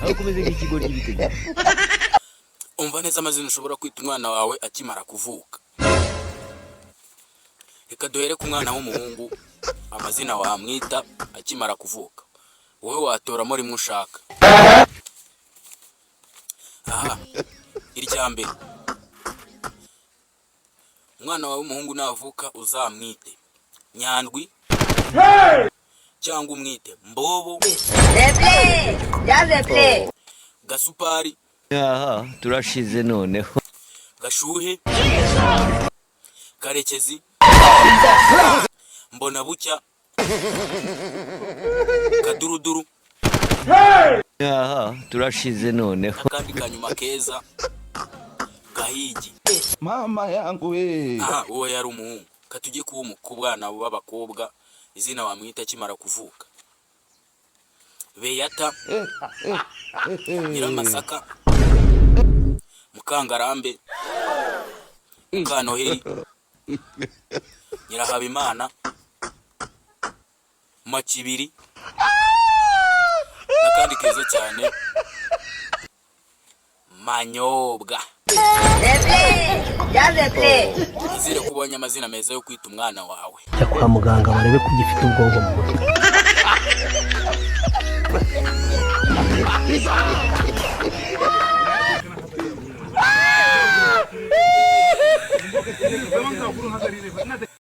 Aho kumeze nk'ikigoryi bitegereje. Umva neza amazina ushobora kwita umwana wawe akimara kuvuka. Reka duhere ku mwana w'umuhungu, amazina wamwita akimara kuvuka. Wowe watoramo rimwe ushaka. Aha, irya mbere, umwana wawe w'umuhungu navuka uzamwite Nyandwi cyangwa umwite Mbobo, Gasupari, Aha turashize noneho. Gashuhe, Karekezi, Mbonabucya, Kaduruduru, Aha turashize noneho. N'akandi kanyuma keza, Gahigi. Mama yangu we. Aha uwo yari umuhungu. Katujye ku bwana b'abakobwa, izina wamwita akimara kuvuka: Beyata, Nyiramasaka, Mukangarambe, Mukanoheri, Nyirahabimana, Makibiri, n'akandi keza cyane, Manyobwa. Nizere ko ubonye amazina meza yo kwita umwana wawe. Jya kwa muganga barebe ko ugifite ubwonko mu mutwe.